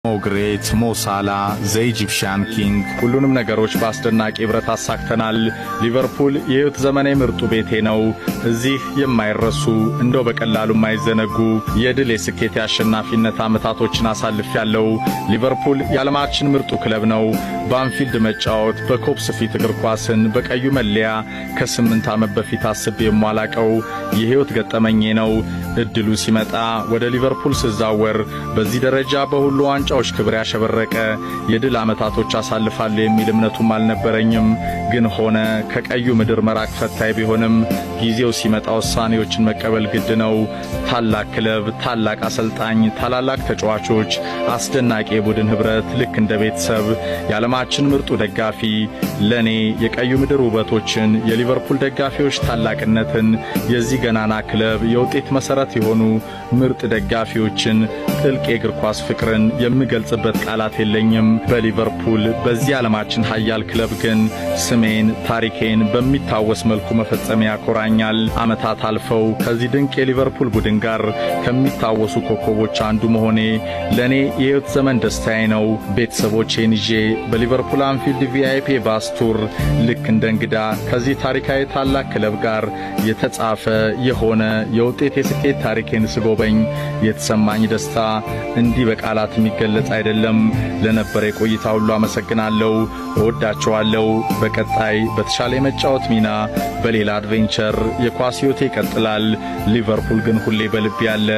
ሞ ግሬት፣ ሞ ሳላ፣ ዘ ኢጂፕሽያን ኪንግ ሁሉንም ነገሮች በአስደናቂ ህብረት አሳክተናል። ሊቨርፑል የህይወት ዘመኔ ምርጡ ቤቴ ነው። እዚህ የማይረሱ፣ እንደው በቀላሉ የማይዘነጉ የድል፣ የስኬት፣ የአሸናፊነት ዓመታቶችን አሳልፌያለሁ። ሊቨርፑል የዓለማችን ምርጡ ክለብ ነው። በአንፊልድ መጫወት፣ በኮፕስ ፊት እግር ኳስን በቀዩ መለያ ከ8 ዓመት በፊት አስቤ የማላቀው የህይወት ገጠመኜ ነው። እድሉ ሲመጣ ወደ ሊቨርፑል ስዛወር በዚህ ደረጃ በሁሉ ዋንጫዎች ክብር ያሸበረቀ የድል ዓመታቶች አሳልፋለሁ የሚል እምነቱም አልነበረኝም። ግን ሆነ። ከቀዩ ምድር መራቅ ፈታኝ ቢሆንም ጊዜው ሲመጣ ውሳኔዎችን መቀበል ግድ ነው። ታላቅ ክለብ፣ ታላቅ አሰልጣኝ፣ ታላላቅ ተጫዋቾች፣ አስደናቂ የቡድን ህብረት፣ ልክ እንደ ቤተሰብ፣ የዓለማችን ምርጡ ደጋፊ፣ ለኔ የቀዩ ምድር ውበቶችን፣ የሊቨርፑል ደጋፊዎች ታላቅነትን፣ የዚህ ገናና ክለብ የውጤት መሰረት የሆኑ ምርጥ ደጋፊዎችን፣ ጥልቅ የእግር ኳስ ፍቅርን የምገልጽበት ቃላት የለኝም። በሊቨርፑል፣ በዚህ ዓለማችን ሀያል ክለብ ግን ስሜን፣ ታሪኬን በሚታወስ መልኩ መፈጸም ያኮራኛል። ዓመታት አልፈው ከዚህ ድንቅ የሊቨርፑል ቡድን ጋር ከሚታወሱ ኮከቦች አንዱ መሆኔ ለእኔ የሕይወት ዘመን ደስታዬ ነው። ቤተሰቦቼን ይዤ በሊቨርፑል አንፊልድ VIP bus tour ልክ እንደ እንግዳ ከዚህ ታሪካዊ ታላቅ ክለብ ጋር የተጻፈ የሆነ የውጤት የስኬት ታሪኬን ስጎበኝ የተሰማኝ ደስታ እንዲህ በቃላት የሚገለጽ አይደለም። ለነበረ የቆይታ ሁሉ አመሰግናለሁ። እወዳችኋለሁ። በቀጣይ በተሻለ የመጫወት ሚና በሌላ adventure የኳስ ሕይወቴ ይቀጥላል። ሊቨርፑል ግን ሁሌ በልቤ ያለ።